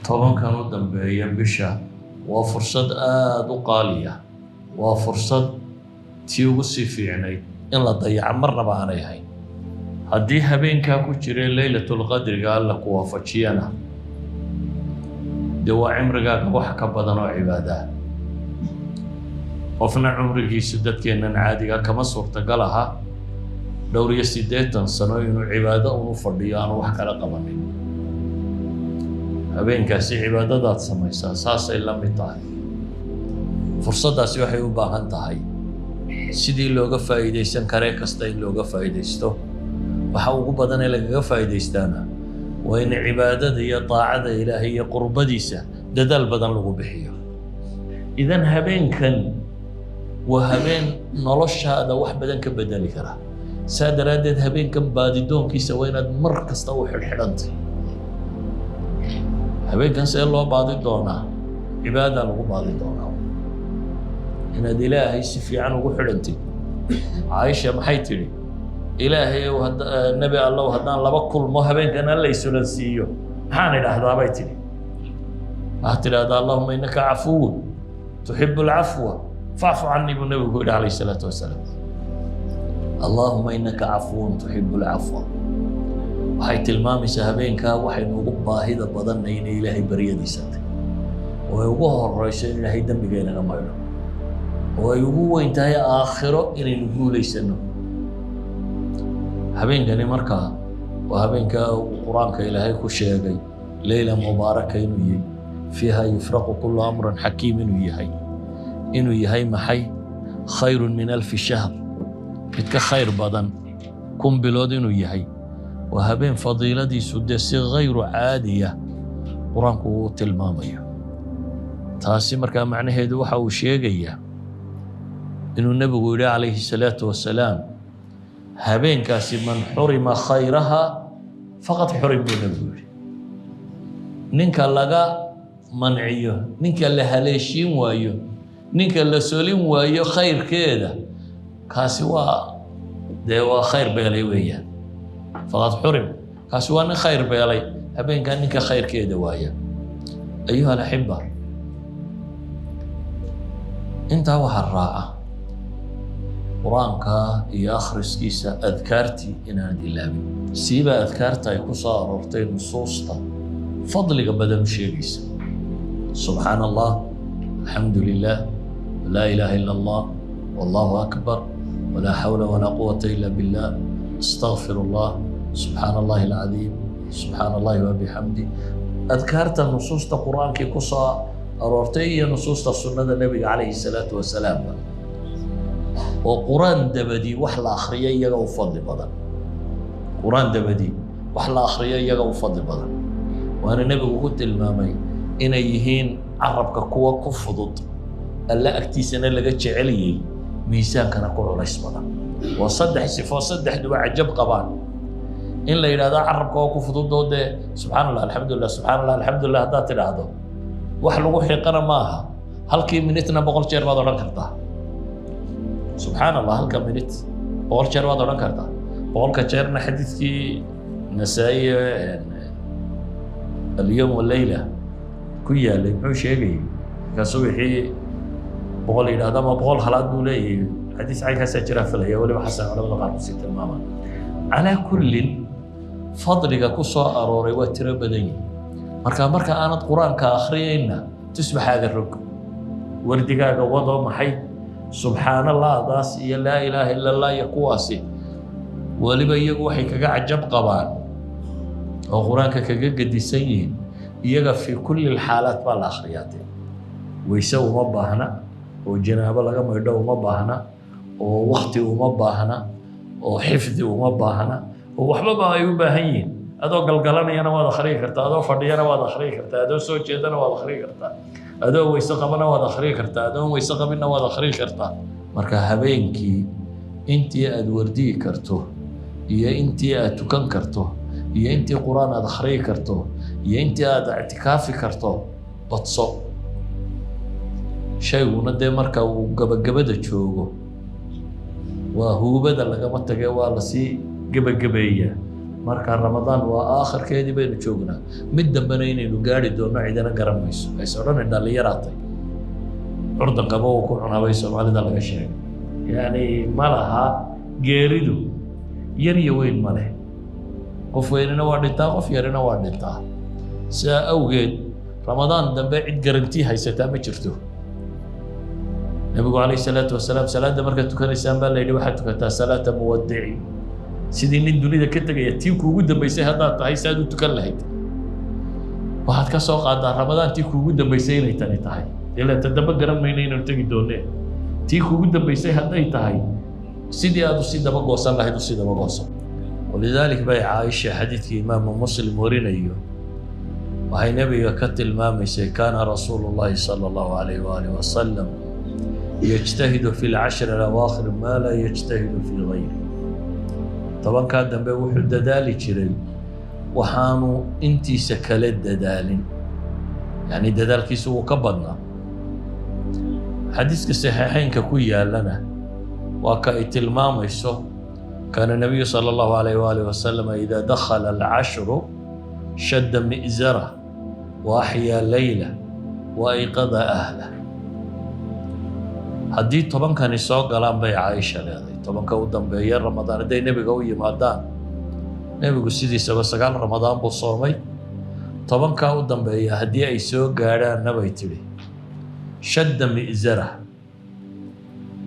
10kan u dambeeya bisha waa fursad aada u qaaliya, waa fursad tii ugu sii fiicnayd in la dayaco marnaba aanay ahayn. Haddii habeenkaa ku jiray Leylatulqadriga Alla ku waafajiyana, dee waa cimrigaaga wax ka badan oo cibaadaa. Qofna cumrigiisu dadkeennan caadiga kama suurtagal aha dhowr iyo 80 sano inuu cibaado unu fadhiyo, aanu wax kala qabanin. Habeenkaasi cibaadadaad samaysaa saasay la mid tahay. Fursaddaasi waxay u baahan tahay sidii looga faa'iidaysan karee kasta in looga faa'iidaysto. Waxa ugu badan ee lagaga faa'iidaystaana waa in cibaadada iyo daacada Ilaahay iyo qurbadiisa dadaal badan lagu bixiyo. Idan habeenkan waa habeen noloshaada wax badan ka bedeli kara. Saa daraaddeed habeenkan baadidoonkiisa waa inaad mar kasta u xidhxidhantay. Habeenkan see loo baadi doonaa? Cibaada lagu baadi doonaa, inaad Ilaahay si fiican ugu xidhantid. Caaisha maxay tidhi? "Ilaahay ow, Nebi Allow, haddaan laba kulmo habeenkan Alla isulan siiyo, maxaan idhaahdaa?" bay tidhi. Waxaad tidhahdaa, "اللهم إنك عفو تحب العفو فاعف عني," buu Nebigu ku yidhi calayhi salaatu wasalaam. اللهم إنك عفو تحب العفو. Waxay tilmaamaysaa habeenkaa waxaynu ugu baahida badannay inay Ilaahay baryadiisa tahay, oo ay ugu horeyso in Ilaahay dembiga inaga maydho, oo ay ugu weyn tahay aakhiro inaynu guulaysano. Habeenkani markaa waa habeenka uu Qur-aanka Ilaahay ku sheegay ليلة مباركة inuu yahay, فيها يفرق كل أمر حكيم inuu yahay, inuu yahay maxay? خير من ألف شهر, mid ka khayr badan 1000 bilood inuu yahay. Waa habeen fadiiladiisu dee si hayru caadiya Qur-aanku uu tilmaamayo. Taasi markaa macnaheedu waxa uu sheegayaa inuu Nebigu yidhi calayhi salaatu wasalaam, habeenkaasi من حرم خيرها فقد حرم buu Nebigu yidhi. Ninka laga manciyo, ninka la haleeshiin waayo, ninka la solin waayo khayrkeeda, kaasi waa dee waa khayr beelay weeyaan. فقد حرم, kaasi waa nin khayr beelay, habeenkaa ninka khayrkeeda waaya. أيها الأحبة, intaa waxaa raaca Qur-aanka iyo akhriskiisa, adkaartii inaanad ilaabin, siiba adkaarta ay ku soo aroortay nusuusta fadliga badan u sheegaysa: subxaana Allah, alxamdu lilah, laa ilaaha ila Allah, wallahu akbar, walaa xawla walaa quwata ila billah, astagfir Allah, subxaana Allahi alcadiim, subxaana Allahi wabixamdi. Adkaarta nusuusta Qur-aankii ku soo aroortay iyo nusuusta sunnada Nebiga calayhi salaatu wasalaamba, oo Qur-aan dabadii wax la akhriyo iyaga u fadli badan, Qur-aan dabadii wax la akhriyo iyaga u fadli badan, waana Nebigu ku tilmaamay inay yihiin carabka kuwa ku fudud, Alle agtiisana laga jeceliyey, miisaankana ku culays badan. Waa saddex sifo, saddexduba cajab qabaan. In la yidhahdo carabka oo ku fudud, oo dee subxaan Allah, alxamdulilah, subxaan Allah, alxamdulilah haddaad tidhaahdo, wax lagu xiiqana ma aha. Halkii minitna 100 jeer baad odhan kartaa subxaan Allah, halka minit 100 jeer baad odhan kartaa. 100ka jeerna xadiidkii Nasaa-i اليوم والليلة ku yaalay muxuu sheegayay? Markaa subaxii 100 yidhahdo ama 100 halaad buu leeyahay. Xadiis caynkaasaa jiraa filaya, weliba xasan culamada qaar kusii tilmaamaan. Calaa kullin, fadliga ku soo arooray waa tiro badan yihi. Marka aanad Qur-aanka akhriyayna, tusbaxaaga rog, wardigaaga wado. Maxay subxaan Allahdaas iyo laa ilaaha ila Allah iyo kuwaasi weliba iyagu waxay kaga cajab qabaan oo Qur-aanka kaga gedisan yihiin? Iyaga في كل الحالات baa la akhriyaa. Dee weyse uma baahna, oo janaabo laga maydho uma baahna, oo wakti uma baahna, oo xifdi uma baahna, oo waxbaba ay u baahan yihiin. Adoo galgalanayana waad akhriyi kartaa, adoo fadhiyana waad akhriyi kartaa, adoo soo jeedana waad akhriyi kartaa, adoo weyse qabana waad akhriyi kartaa, adoon weyse qabinna waad akhriyi kartaa. Marka habeenkii intii aad wardiyi karto iyo intii aad tukan karto iyo intii Qur-aan aad akhriyi karto iyo intii aad ictikaafi karto, badso. Shayguna dee marka uu gabagabada joogo waa huubada lagama tage, waa lasii gebagabeeyaa. Marka Ramadaan waa aakhirkeedii baynu joognaa, mid dambena inaynu gaari doonno cidina garan mayso. Hays odhanay dhallinyaraatay, curdankaba uu ku cunaa bay Soomaalida laga sheegay. Yacni ma laha geeridu yar iyo weyn ma leh, qof weynina waa dhintaa, qof yarina waa dhintaa. Sidaa awgeed Ramadaan dambe cid garantii haysataa ma jirto. Nabigu calayhi salaatu wasalaam salaadda markaad tukanaysaan baa la yidhi waxaad tukataa salaata muwadici, sidii nin dunida ka tegaya. Tii kuugu dambaysay haddaad tahay si aad u tukan lahayd, waxaad ka soo qaadaa Ramadaan tii kuugu dambaysay inay tani tahay, ilaa ta dambe garan mayno inaynu tegi doonee. Tii kuugu dambaysay hadday tahay, sidii aad usii daba goosan lahayd usii daba goosan. Walidalik bay Caaisha xadiidkii Imaamu Muslim warinayo waxay nebiga ka tilmaamaysay: kaana rasuulu llahi sala allahu alayh waaalih wasalam yajtahidu fi lcashri alawaakhir maa laa yajtahidu fii gayri. Tobankaa dambe wuxuu dadaali jiray waxaanu intiisa kale dadaalin, yacni dadaalkiisu wuu ka badnaa. Xadiiska saxiixeynka ku yaalana waa ka ay tilmaamayso: kaana nabiyu sala allahu alayh waalih wasalam ida dakhala alcashru shadda mi'zarah wa axyaa leyla wa ayqada ahlah. Haddii tobankani soo galaan bay Caaisha leedahay, tobanka u dambeeya Ramadaan hadday nebiga u yimaadaan, nebigu sidiisaba 9 Ramadaan buu soomay, tobankaa u dambeeya haddii ay soo gaadhaanna bay tidhi, shadda mi'zarah,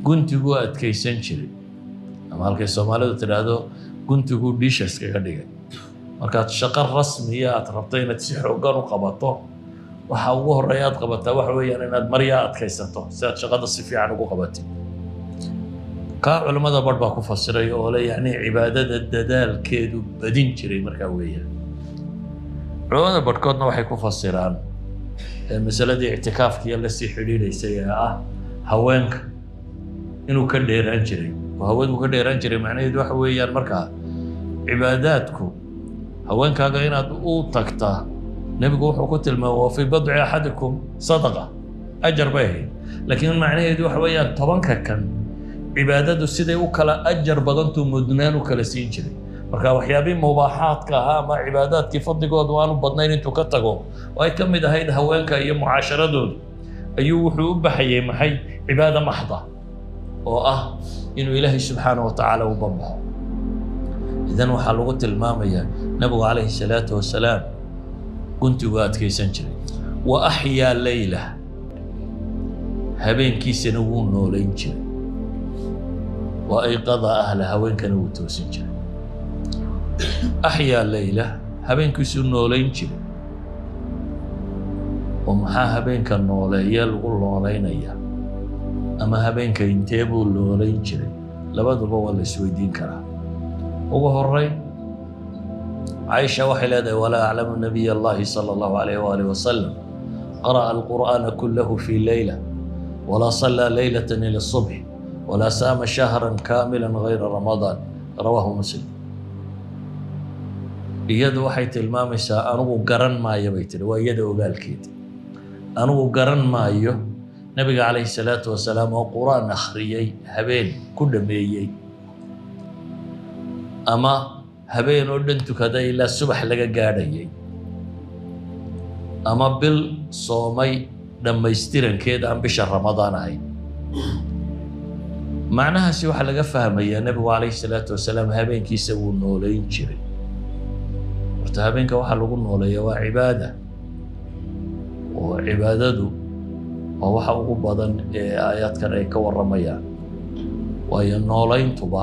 guntiguu adkaysan jiray, ama halkay Soomaalidu tidhaahdo guntiguu dhiisha iskaga dhigay. Markaad shaqo rasmiya aad rabto inaad si xooggan u qabato, waxa ugu horreeya aad qabataa waxa weeyaan inaad maryaa adkaysato si aad shaqada si fiican ugu qabatid. Kaa culimmada barh baa ku fasiray oo le yacni cibaadada dadaalkeedu badin jiray markaa weeyaan. Culimmada barhkoodna waxay ku fasiraan masaladii ictikaafkiiyo lasii xidhiidhaysay ee ah haweenka inuu ka dheeraan jiray, oo haweenku ka dheeraan jiray. Macnaheedu waxa weeyaan markaa cibaadaadku haweenkaaga inaad u tagtaa, nebigu wuxuu ku tilmaamay wa fii badci axadikum sadaqa, ajar bay ahayd. Laakiin macnaheedu waxa weeyaan tobanka kan cibaadadu siday u kala ajar badantuu mudnaan u kala siin jiray. Marka waxyaabihii mubaaxaadka ahaa ama cibaadaadkii fadligoodu aanu badnayn intuu ka tago, oo ay ka mid ahayd haweenka iyo mucaasharadoodu, ayuu wuxuu u baxayay maxay? Cibaada maxda oo ah inuu Ilaahay subxaana wa tacaala u banbaxo. Idan waxaa lagu tilmaamayaa nabigu calayhi salaatu wasalaam guntigu adkaysan jiray, wa axyaa leyla, habeenkiisana wuu noolayn jiray, wa ayqada ahla, haweenkana wuu toosin jiray. Axyaa leyla, habeenkiisuu noolayn jiray. Oo maxaa habeenka nooleeye lagu noolaynaya, ama habeenka intee buu noolayn jiray? Labaduba waa la isweydiin karaa. Ugu horeyn Caaisha waxay leedahay: walaa aclamu nabiy allahi sala allahu alayh waalih wasalam qara'a alqur'aana kullahu fi leyla, walaa sallaa leylata ila subx, walaa saama shahran kaamila gayra Ramadaan. Rawaahu Muslim. Iyadu waxay tilmaamaysaa anigu garan maayo bay tihi, waa iyada ogaalkeeda, anigu garan maayo nabiga calayhi salaatu wasalaam oo qur-aan akhriyey habeen ku dhameeyey, ama habeen oo dhan tukaday ilaa subax laga gaadhayay, ama bil soomay dhammaystirankeed aan bisha Ramadaan ahayn. Macnahaasi waxaa laga fahmayaa nebigu calayhi salaatu wasalaam habeenkiisa wuu noolayn jiray. Horta habeenka waxaa lagu nooleeya waa cibaada, oo cibaadadu waa waxa ugu badan ee aayaadkan ay ka warramayaan. Waayo noolayntuba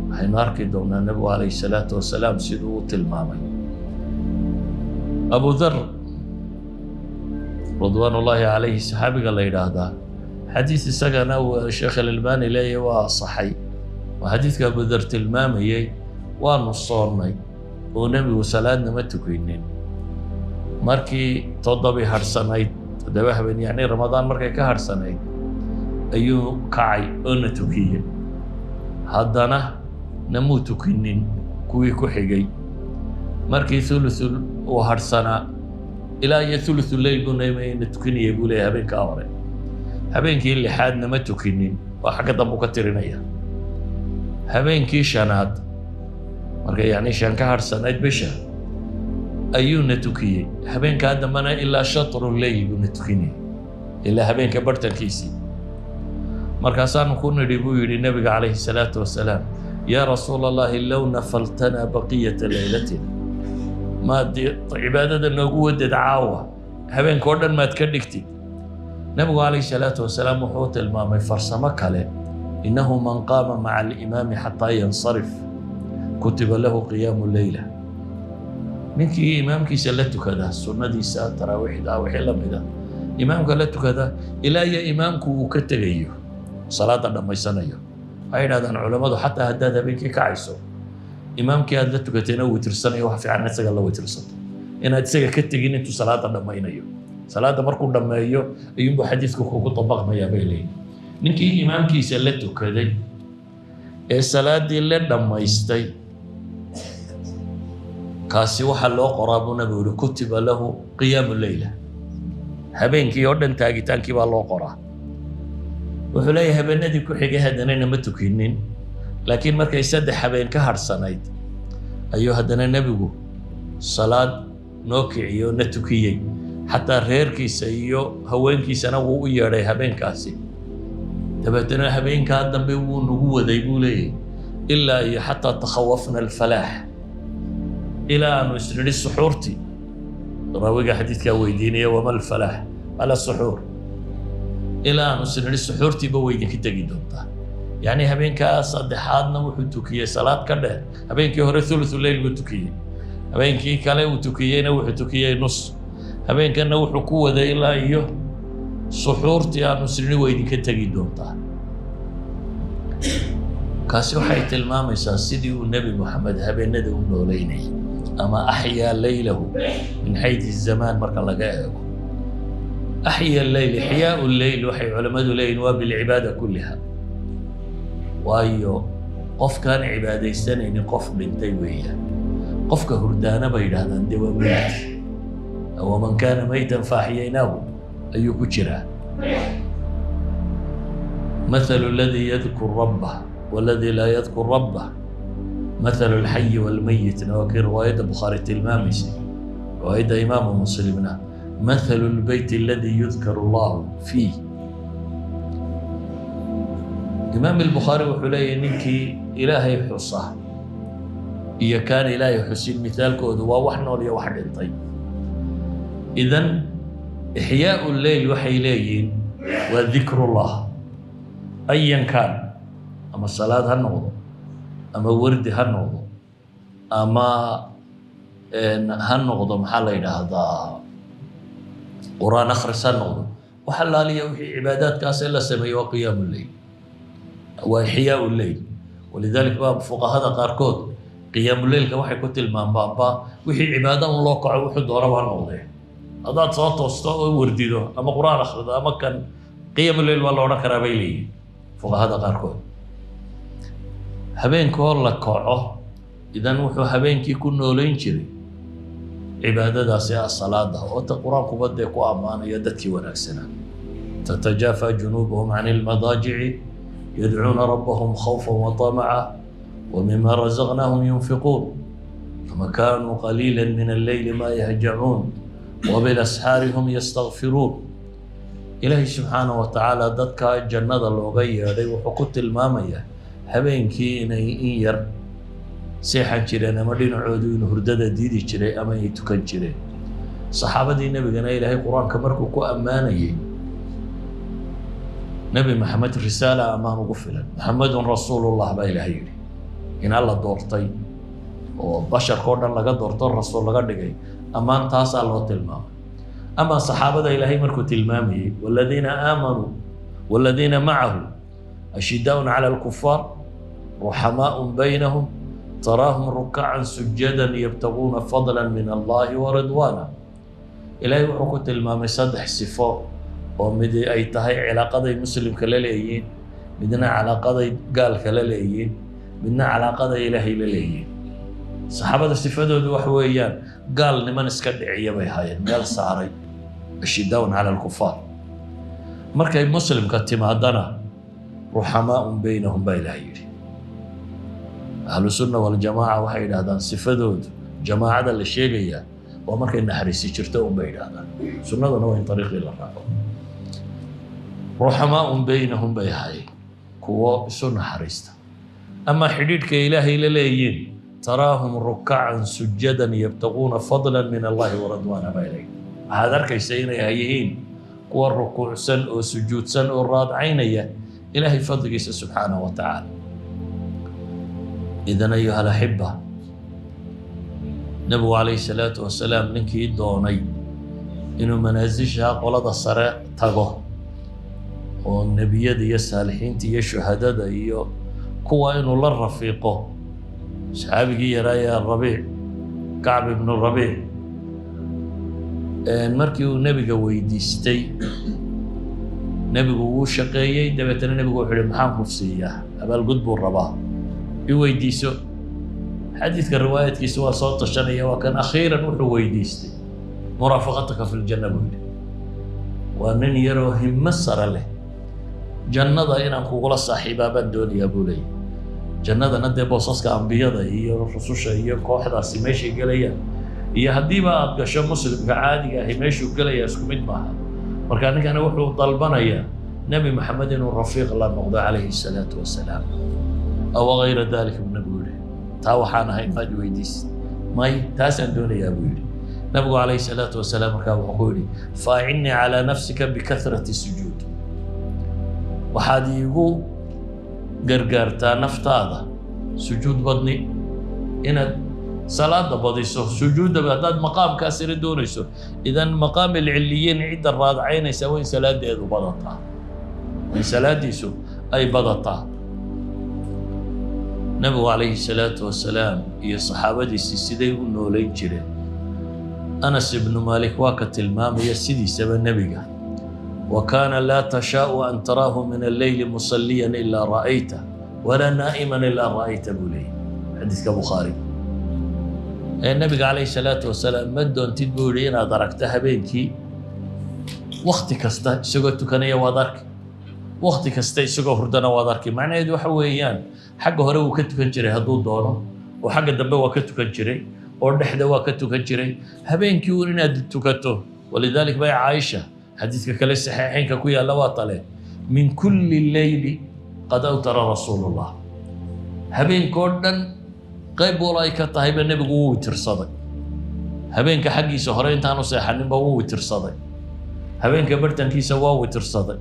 waxaynu arki doonaa nebigu calayhi salaatu wasalaam siduu u tilmaamay. Abu Dhar ridwaan ullaahi calayhi, saxaabiga la yidhaahdaa, xadiis isagana uu Sheekh Alalbani leeyahy waa asaxay, waa xadiidka Abu Dhar tilmaamayey: waanu soonnay oo nebigu salaadna ma tukinin, markii 7 hadhsanayd, 7 habeen yacni Ramadaan markay ka hadhsanayd, ayuu kacay oo na tukiyey, haddana namuu tukinin kuwii ku xigay. Markii thuluthul uu hadhsanaa ilaa iyo thuluthu leyl buu na tukinayay buu leeyahay habeenkaa hore. Habeenkii lixaadna ma tukinin, waa xagga dambu ka tirinaya. Habeenkii shanaad Marka yacni 5 ka harhsanayd bisha ayuuna tukiyey. Habeenkaa dambena ilaa shatru leyl buuna tukinayay, ilaa habeenka bartankiisii. Markaasaanu ku nidhi buu yidhi nabiga calayhi salaatu wasalaam, yaa rasuula allahi, low nafaltanaa baqiyata laylatina, maad cibaadada noogu wadad caawa, habeenka oo dhan maad ka dhigtid? Nabigu calayhi salaatu wasalaam wuxuu tilmaamay farsamo kale: innahu man qaama maca alimaami xataa yansarif kutiba lahu qiyaamu leyla. Ninkii imaamkiisa la tukada sunnadiisa taraawiixda wixii la mida, imaamka la tukada ilaa iyo imaamku uu ka tegayo, salaada dhammaysanayo, waxay yidhahdaan culammadu, xataa haddaad habeenkii kacayso, imaamkii aad la tukatayna uu witirsanayo, wax fiican isaga la witirsato, inaad isaga ka tegin intuu salaada dhammaynayo. Salaadda markuu dhammeeyo ayuunbuu xadiidku kugu dabaqmayaa, bay leeyihin. Ninkii imaamkiisa la tukaday ee salaaddii la dhammaystay, kaasi waxaa loo qoraa buu nabigu yihi, kutiba lahu qiyaamu leyla, habeenkii oo dhan taagitaankii baa loo qoraa. Wuxuu leeyahay, habeenadii ku xigay haddana nama tukinin, laakiin markay 3 habeen ka harhsanayd ayuu haddana nebigu salaad noo kiciyey oo na tukiyey. Xataa reerkiisa iyo haweenkiisana wuu u yeedhay habeenkaasi. Dabeetana habeenkaa dambe wuu nagu waday, buu leeyahay, ilaa iyo xataa takhawafna alfalaax, ilaa aanu isnidhi suxuurtii. Raawiga xadiidkaa weydiinaya, wama alfalaax? Ala suxuur. Ilaa aanu isnidhi suxuurtiiba way idinka tegi doontaa. Yacni habeenkaa saddexaadna wuxuu tukiyey salaad ka dheer. Habeenkii hore thuluthu leyl buu tukiyey, habeenkii kale uu tukiyeyna wuxuu tukiyey nus, habeenkanna wuxuu ku waday ilaa iyo suxuurtii aanu isnidhi way idinka tegi doontaa. Kaasi waxay tilmaamaysaa sidii uu Nebi Moxamed habeenada u nooleynayay ama axyaa leylahu min xaydi zamaan. Marka laga eego axya leyl, ixyaau leyl, waxay culammadu leeyihin waa bilcibaada kulliha, waayo qofkaan cibaadaysanaynin qof dhintay weeyaan. Qofka hurdaana, bay yidhahdaan, dee waa meyt, waman kaana maytan faaxyaynaahu ayuu ku jiraa. Mathalu aladii yadkur rabbah waladii laa yadkur rabbah mathalu alxayi walmayitna waa kii riwaayadda Bukhaari tilmaamaysay, riwaayadda Imaamu Muslimna mathalu lbeyt aladii yudkaru allahu fiih. Imaam Albukhaari wuxuu leeyahy, ninkii Ilaahay xusa iyo kaan Ilaahay xusin mithaalkoodu waa wax nool iyo wax dhintay. Idan ixyaau leyl waxay leeyihiin waa dikrullah ayan kaan, ama salaad ha noqdo, ama wardi ha noqdo, ama ha noqdo, maxaa la yidhaahdaa, qur-aan akhris ha noqdo. Wax allaaliya wixii cibaadaadkaas la sameeyo waa qiyaamu leyl, waa ixyaau leyl. Walidalik baa fuqahada qaarkood qiyaamuleylka waxay ku tilmaamaanba wixii cibaado un loo kaco, wuxuu doonaba ha noqdee. Haddaad soo toosto oo wardido ama qur-aan akhrido ama kan, qiyaamuleyl waa la odhan karaa, bay leeyihin fuqahada qaarkood. Habeenkoo la kaco, idan wuxuu habeenkii ku nooleyn jiray cibaadadaasi ah salaada, oo ta qur-aankuba dee ku ammaanayo dadkii wanaagsanaa: tatajaafa junuubuhum can ilmadaajici yadcuuna rabbahum khawfa waطamaca wmima razaqnaahum yunfiquun fama kaanuu qaliila min alleyli ma yahjacuun wabilasxaari hum yastakfiruun. Ilaahay subxaanaه wa tacaala dadka jannada looga yeedhay wuxuu ku tilmaamayaa habeenkii inay in yar seexan jireen, ama dhinacoodu inuu hurdada diidi jiray, ama inay tukan jireen. Saxaabadii nebigana Ilaahay qur-aanka markuu ku ammaanayay Nebi Maxamed, risaala ammaan ugu filan, Maxamedun rasuulullah baa Ilaahay yidhi. In Alla doortay oo basharka oo dhan laga doorto, rasuul laga dhigay, ammaan taasaa loo tilmaamay. Ama saxaabada Ilaahay markuu tilmaamayey, waladiina aamanuu waladiina macahu ashidaaun cala alkufaar ruxamaau baynahum taraahum rukacan sujadan yabtaguuna fadla min allahi wa ridwaana. Ilaahay wuxuu ku tilmaamay saddex sifo, oo mid ay tahay cilaaqaday muslimka la leeyihiin, midna calaaqaday gaalka la leeyihiin, midna calaaqaday Ilaahay la leeyihiin. Saxaabada sifadoodu waxa weeyaan gaal niman iska dhiciya bay ahaayeen, meel saaray, ashidaun cala alkufaar. Markay muslimka timaadana, ruxamaaun baynahum baa Ilaahay yidhi. Ahlu sunna waljamaaca waxay yidhahdaan sifadoodu, jamaacada la sheegayaa waa markay naxariisi jirto un bay yidhahdaan. Sunnaduna waa in dariiqii la raaco. Ruxamaaun baynahum bay ahaayeen, kuwo isu naxariista. Ama xidhiidhka Ilaahay la leeyiin, taraahum rukacan sujadan yabtaguuna fadla min Allahi waridwaana baa ilay. Waxaad arkaysa inay yihiin kuwa rukuucsan oo sujuudsan oo raadcaynaya Ilaahay fadligiisa subxaanahu wa tacaala. Idan, ayuha alaxiba, Nebigu calayhi salaatu wasalaam ninkii doonay inuu manaasisha qolada sare tago oo nebiyada iyo saalixiinta iyo shuhadada iyo kuwa inuu la rafiiqo, saxaabigii yaraaya Rabiic, Kacb ibnu Rabiic, markii uu Nebiga weydiistay, Nebigu wuu shaqeeyey. Dabeetana Nebigu wuxuu ihi: "Maxaan ku siiyaa?" Abaalgud buu rabaa. "I weydiiso." Xadiidka riwaayadkiisa waa soo tashanaya, waa kan akhiiran wuxuu weydiistay: "Muraafaqataka fi ljanna," buu yidhi. Waa nin yaroo himmo sare leh. "Jannada inaan kugula saaxiibaa baan doonayaa," buu leeyahy. Jannadana dee boosaska ambiyada iyo rususha iyo kooxdaasi meeshay gelayaan iyo haddiiba aad gasho muslimka caadiga ahi meeshuu gelayaa isku mid maaha. Marka ninkani wuxuu dalbanayaa Nebi Maxamed inuu rafiiq la noqdo calayhi salaatu wasalaam. "Aw gayra dalik?" buu Nebigu yihi. "Taa waxaan ahayn maad weydiisid?" "May, taasaan doonayaa," buu yidhi. Nabigu calayhi salaatu wasalaam markaa wuxuu ku yidhi: "Faacinnii calaa nafsika bikahrati sujuud." Waxaad iigu gargaartaa naftaada sujuud badni, inaad salaada badiso, sujuudda, haddaad maqaamkaa sare doonayso. Idan maqaam alciliyiin cidda raadcaynaysa waa in salaadeedu badataa, waa in salaadiisu ay badataa. Nabigu calayhi salaatu wasalaam iyo saxaabadiisii siday u noolayn jireen, Anas ibnu Malik waa ka tilmaamaya sidiisaba nebiga: "Wa kaana laa tashaau an taraahu min alleyli musalliyan ilaa ra'ayta, walaa naa'iman ilaa ra'ayta," buu leeyahy xadiiska Bukhaari. Ee Nebiga calayhi salaatu wasalaam ma doontid, buu yihi, inaad aragto habeenkii wakti kasta isagoo tukanaya waad arki, wakti kasta isagoo hurdana waad arki. Macnaheedu waxa weeyaan xagga hore wuu ka tukan jiray hadduu doono, oo xagga dambe waa ka tukan jiray, oo dhexda waa ka tukan jiray. Habeenkii uun inaad tukato. Walidalik bay Caaisha xadiidka kale saxiixeynka ku yaalla waa tale: "Min kulli leyli qad awtara rasuulullah." Habeenkoo dhan qayb walo ay ka tahayba Nebigu wuu witirsaday. Habeenka xaggiisa hore intaanu seexaninba wuu witirsaday, habeenka bartankiisa waa witirsaday,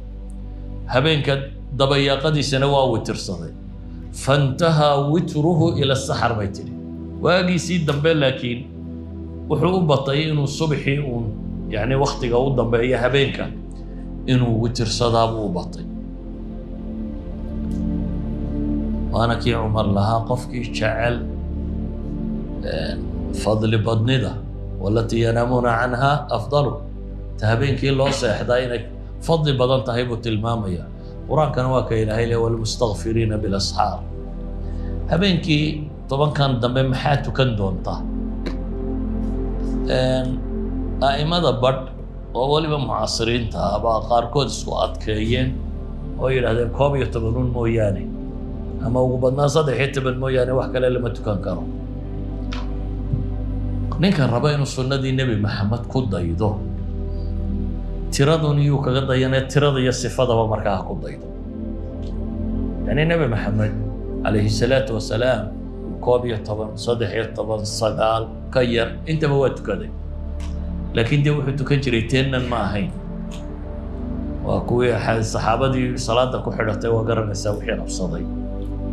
habeenka dabayaaqadiisana waa witirsaday. "Fantahaa witruhu ila saxar," bay tidhi. Waagiisii dambe laakiin wuxuu u batay inuu subxii uun, yacni waktiga u dambeeya habeenka, inuu witirsadaa buu u batay. Waana kii Cumar lahaa: qofkii jecel fadli badnida, "walatii yanaamuuna canha afdalu," ta habeenkii loo seexdaa inay fadli badan tahay buu tilmaamaya. Qur-aankana waa ka Ilaahay le: "Walmustakfiriina bilasxaar." Habeenkii 10kan dambe maxaa tukan doontaa? A'imada badh oo weliba mucaasiriinta ah baa qaarkood isku adkeeyeen oo yidhahdeen 11 un mooyaane ama ugu badnaan 13 mooyaane wax kale lama tukan karo. Ninka raba inuu sunnadii Nebi Maxamed ku daydo, tiradun iyuu kaga dayanee, tirada iyo sifadaba markaa ha ku daydo. Yani Nebi Maxamed calayhi salaatu wasalaam 11, 13, 9, ka yar, intaba waa tukaday. Laakiin dee wuxuu tukan jiray teennan ma ahayn. Waa kuwii saxaabadii salaada ku xidhatay, waa garanaysaa wixii qabsaday,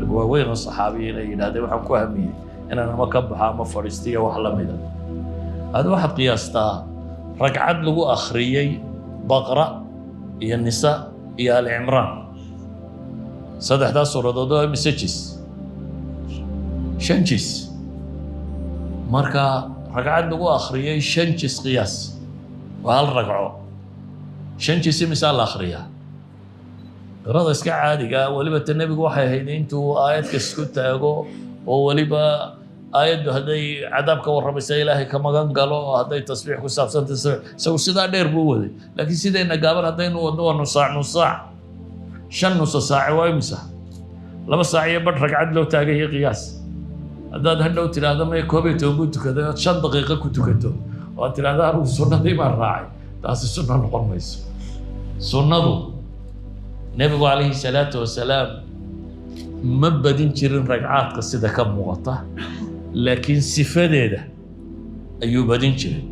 rag waaweyn oo saxaabiyi inay yidhahdeen: "Waxaan ku hamiyey inaan ama ka baxo ama fadhiistiyo wax la mida." Adi waxaad qiyaastaa ragcad lagu akhriyey Baqra iyo Nisa iyo Alcimraan, saddexdaas suuradood oo mise jis? 5 jis. Marka ragcad lagu akhriyey 5 jis, qiyaas, waa hal ragco 5 jis, imisaa la akhriyaa qirada iska caadiga? Weliba ta Nebigu waxay ahayd intuu aayad kas ku taago, oo weliba aayaddu hadday cadaab ka warramaysa Ilaahay ka magan galo, oo hadday tasbiix ku saabsantay isagu sidaa dheer buu waday. Laakiin sidayna gaaban haddaynu wadno waa nus saac, nus saac, 5 nusa saace waa imisa? 2 saac iyo badh ragcad loo taagaya, qiyaas. Haddaad hadhow tidhaahdo may 11 buu tukaday, ood 5 daqiiqo ku tukato oo aad tidhaahdo anigu sunnadii baan raacay, taasi sunno noqon mayso. Sunnadu, nebigu calayhi salaatu wasalaam ma badin jirin ragcaadka sida ka muuqata, laakiin sifadeeda ayuu badin jiray.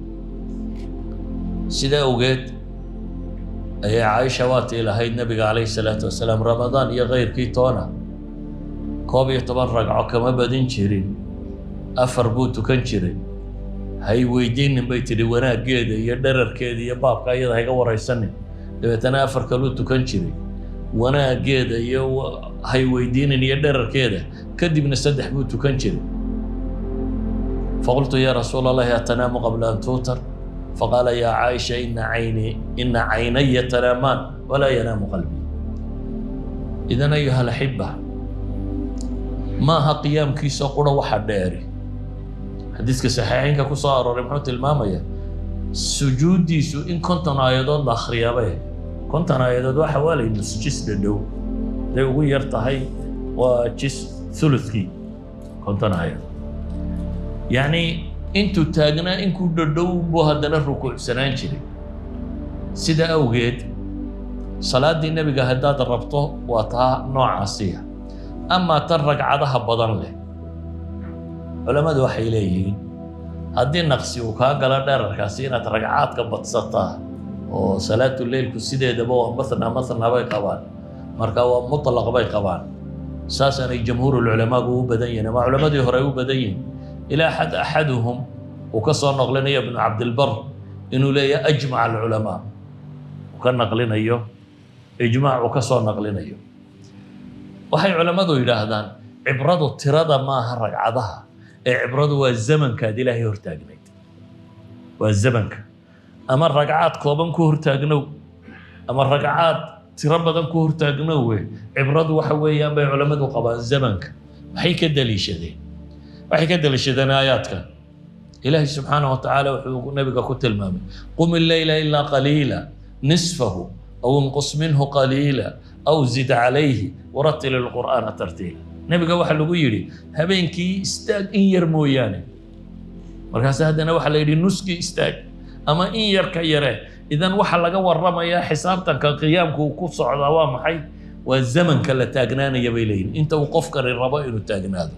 Sida awgeed ayay Caaisha waatii lahayd nebiga calayhi salaatu wasalaam Ramadaan iyo kayrkii toona 11 ragco kama badin jirin, afar buu tukan jiray. Hay weydiinin, bay tidhi, wanaaggeeda iyo dherarkeeda iyo baabka iyada hayga waraysanin. Dabeetana afar kaluu tukan jiray, wanaaggeeda iyo hay weydiinin iyo dherarkeeda. Kadibna saddex buu tukan jiray. فقلت يا رسول الله أتنام قبل أن توتر؟ فقال يا عائشة إن عيني إن عيني تنامان ولا ينام قلبي. إذن أيها الأحبة، maaha qiyaamkiisa qura waxa dheeri. Xadiiska saxiixeynka ku soo arooray muxuu tilmaamayaa? Sujuuddiisu in 50 aayadood la akhriyaabay. 50 aayadood waxa waa lay nus jis dhadhow, haday ugu yar tahay waa jis thuluthkii 50 aayadood. Yacni intuu taagnaa inkuu dhadhow buu haddana rukuucsanaan jiray. Sida awgeed salaaddii nebiga haddaad rabto waa taa noocaasiya. Amaa tan ragcadaha badan leh, culammadu waxay leeyihiin haddii naqsi uu kaa galo dherarkaasi, inaad ragcaadka badsataa oo salaatu leylku sideedaba waa mathna mathna bay qabaan, marka waa mutlaq bay qabaan. Saasaanay jamhuurulculamaagu u badan yihiin ama culammadii hore ay u badan yihiin, ilaa xad axaduhum uu ka soo naqlinayo, Ibnu Cabdilbar, inuu leeyahay أجمع العلماء, uu ka naqlinayo ijmaac uu ka soo naqlinayo. Waxay culammadu yidhaahdaan cibradu tirada maaha ragcadaha ee cibradu waa zamankaad Ilaahay hortaagnayd, waa zamanka. Ama ragcaad kooban ku hortaagnow ama ragcaad tiro badan ku hortaagnowe, cibradu waxa weeyaan, bay culammadu qabaan, zamanka. Maxay ka daliishadeen? Waxay ka daliishadeen aayaadkan. Ilaahay subxaanahu wa tacaala wuxuu nabiga ku tilmaamay: قم الليل إلا قليلا نصفه أو انقص منه قليلا أو زد عليه ورتل القرآن ترتيلا. Nebiga waxaa lagu yidhi habeenkii istaag in yar mooyaane. Markaas haddana waxaa la yidhi nuskii istaag ama in yar ka yaree. Idan waxaa laga warramayaa xisaabtanka qiyaamku uu ku socdaa waa maxay? Waa zamanka la taagnaanaya, bay leeyihin, inta uu qofkani rabo inuu taagnaado.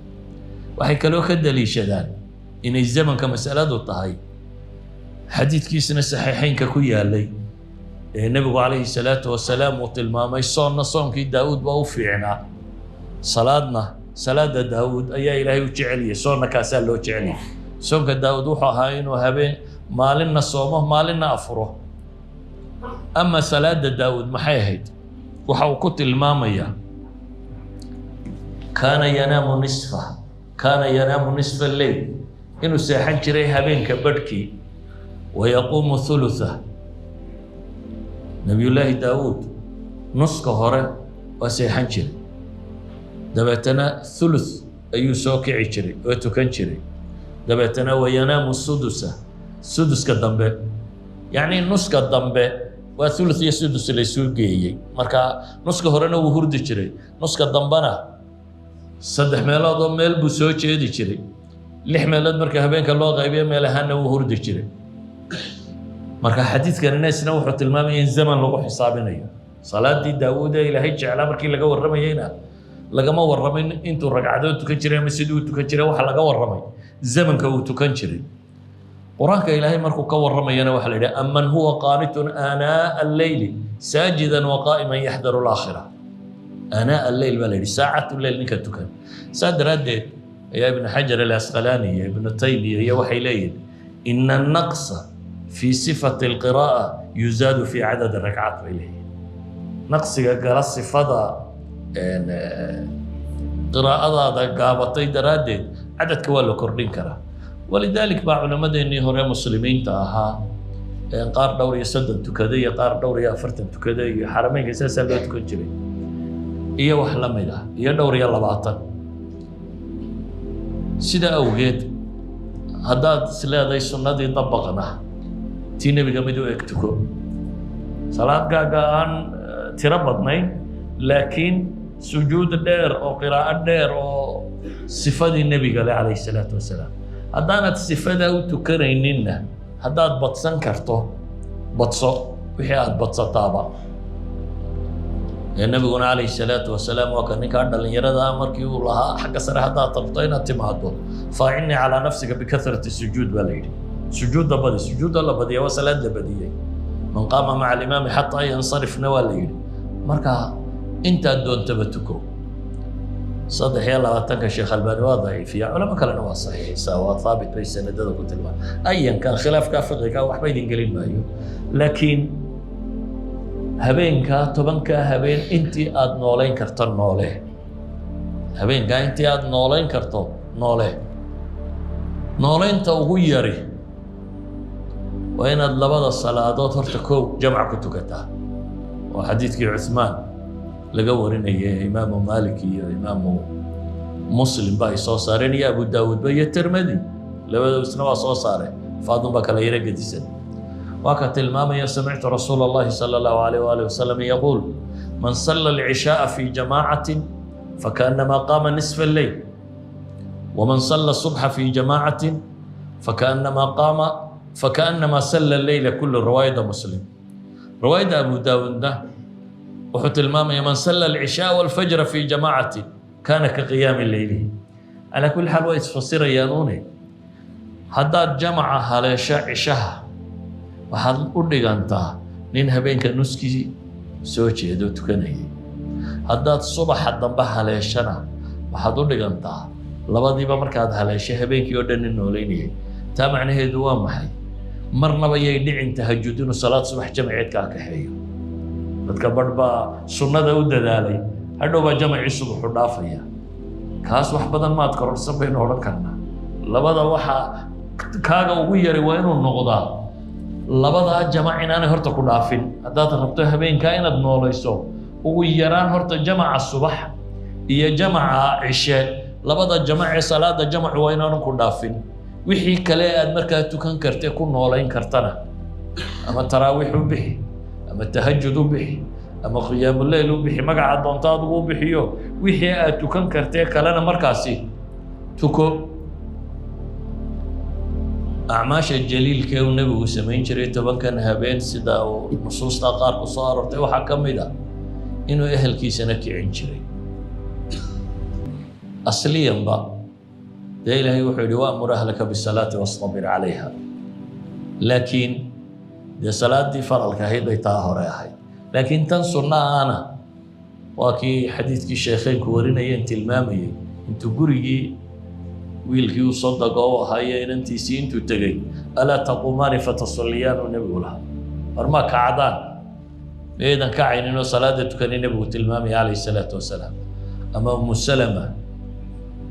Waxay kaloo ka daliishadaan inay zamanka masaladu tahay xadiidkiisna saxiixeynka ku yaalay ee nebigu calayhi salaatu wasalaam uu tilmaamay soonna soonkii Daa'uud baa u fiicnaa, salaadna salaada Daa'uud ayaa Ilaahay u jeceliyey, soonna kaasaa loo jeceliyey. Soonka Daa'uud wuxuu ahaa inuu habeen maalinna soomo, maalinna afuro. Ama salaada Daa'uud maxay ahayd? Waxa uu ku tilmaamayaa كان ينام نصفه، كان ينام نصف الليل, inuu seexan jiray habeenka badhkii, ويقوم ثلثه. Nabiyullaahi Daawuud nuska hore waa seexan jiray, dabeetana thuluth ayuu soo kici jiray oo tukan jiray, dabeetana وينام سدسه, suduska dambe. Yacni nuska dambe waa thuluth iyo sudus la isu geeyey. Marka nuska horena wuu hurdi jiray, nuska dambena saddex meelood oo meel buu soo jeedi jiray. Lix meelood marka habeenka loo qaybiyo meel ahaanna wuu hurdi jiray. Marka xadiidkanina isna wuxuu tilmaamaya in zaman lagu xisaabinayo salaadii Daawuud ee Ilaahay jeclaa. Markii laga warramayeyna lagama warramin intuu ragcadood tukan jiray ama sidii uu tukan jiray. Waxa laga warramay zamanka uu tukan jiray. Qur-aanka Ilaahay markuu ka warramayana waxaa la yidhi: أمن هو قانت آناء الليل ساجدا وقائما يحذر الآخرة. آناء الليل baa la yidhi, saacatu leyl ninka tukan. Saa daraaddeed ayaa Ibnu Xajar Alasqalaani iyo Ibnu Taymiya iyo waxay leeyihin إن النقص في صفة القراءة يزاد في عدد الركعات, bay leeyihin. Naqsiga gala sifada qiraa'adaada gaabatay daraaddeed cadadka waa la kordhin karaa. ولذلك baa culammadeennii hore muslimiinta ahaa qaar dhowr iyo 30 tukaday iyo qaar dhowr iyo 40 tukaday iyo xarameynka saasaa loo tukan jiray iyo wax la mid ah iyo dhowr iyo 20. Sida awgeed haddaad is leedahay sunnadii dabaqna, tii nebiga mid u eg tuko, salaad gaaga aan tiro badnayn laakiin sujuud dheer oo qiraa'o dheer oo Sifadii Nebiga le calayhi salaatu wasalaam. Haddaanad sifadaa u tukanayninna, haddaad badsan karto badso, wixii aad badsataaba. Ee Nebiguna calayhi salaatu wasalaam waa ka ninkaa dhallinyarada ah markii uu lahaa xagga sare haddaad rabto inaad timaado, فأعني على نفسك بكثرة السجود baa la yidhi. Sujuudda badi. Sujuudda la badiya waa salaad la badiyey. من قام مع الإمام حتى ينصرف na waa la yidhi. Marka intaad doontaba tuko. 23-ka Sheekh Albaani waa daciifiya, culamo kalena waa saxiixisa, waa haabit bay sanadada ku tilmaam. Ayankan khilaafka fiqiga waxba idin gelin maayo, laakiin habeenkaa, 10-kaa habeen, intii aad noolayn karto noole. Habeenkaa intii aad noolayn karto noole. Noolaynta ugu yari waa inaad labada salaadood horta kow jamc ku tukataa. Waa xadiidkii Cuثmaan laga warinayay, Imaamu Maalik iyo Imaamu Muslim ba ay soo saareen, iyo Abu Daawuudba iyo Tirmidi, labadoodisna waa soo saareen, faadun baa kala yaro gedisan. Waa ka tilmaamaya: سمعت رسول الله صلى الله عليه وآله وسلم يقول: من صلى العشاء في جماعة فكأنما قام نصف الليل، ومن صلى الصبح في جماعة فكأنما صلى الليل كله. رواية مسلم. رواية أبو داود wuxuu tilmaamaya: من صلى العشاء والفجر في جماعة كان كقيام الليل. على كل حال way isfasirayaan une. Haddaad jamaca haleesho cishaha, waxaad u dhigantaa nin habeenka nuskii soo jeedo tukanayay. Haddaad subaxa dambe haleeshana, waxaad u dhigantaa labadiiba markaad haleeshay habeenkii oo dhan nin noolaynayay. Taa macnaheedu waa maxay? Marnaba yay dhicin tahajud inuu salaad subax jamaceed kaa kaxeeyo. Dadka barh baa sunnada u dadaalay, hadhow baa jamacii subaxu dhaafaya. Kaas wax badan maad kororsan baynu odhan karnaa. Labada waxaa kaaga ugu yaray waa inuu noqdaa labadaa jamac inaanay horta ku dhaafin. Haddaad rabto habeenkaa inaad noolayso, ugu yaraan horta jamaca subax iyo jamaca cishe, labada jamac ee salaada jamacu waa inaanu ku dhaafin. Wixii kale aad markaa tukan karte ku noolayn kartana, ama taraawiix u bixi, ama tahajud u bixi, ama qiyaamuleyl u bixi, magaca doonto adigu u bixiyo, wixii aad tukan kartee kalena markaasi tuko. Acmaasha jaliilka uu Nebigu samayn jiray 10-kan habeen, sida uu nusuusta qaar ku soo aroortay, waxaa ka mid ah inuu ehelkiisana kicin jiray. Asliyanba dee Ilaahay wuxuu yidhi: وأمر أهلك بالصلاة واصطبر عليها. Laakiin dee salaadii faralka ahayd bay taa hore ahayd, laakiin tan sunna ahna waa kii xadiidkii sheekheynku warinayeen tilmaamayay, intuu gurigii wiilkii uu sodogo u ahaayo inantiisii intuu tegey, ألا تقومان فتصليان uu Nebigu lahaa. War ma kacdaan? Miyaydan kacaynin oo salaada tukanay? Nebigu tilmaamaya calayhi salaatu wasalaam. Ama Umu Salama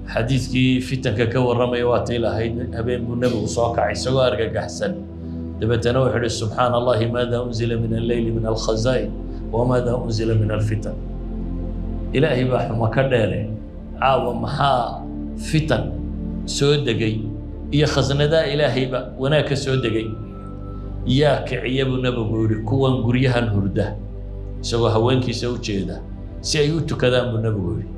xadiidkii fitanka ka warramaya waa tii lahayd habeen buu Nebigu soo kacay isagoo argagaxsan, dabeetana wuxuu ihi: سبحان الله، ماذا أنزل من الليل من الخزائن وماذا أنزل من الفتن. Ilaahay baa xumo ka dheere, caawa maxaa fitan soo degay iyo khasnadaa Ilaahayba wanaag ka soo degay? Yaa kiciya, buu Nebigu yihi, kuwan guryahan hurda, isagoo haweenkiisa u jeeda, si ay u tukadaan, buu Nebigu yihi.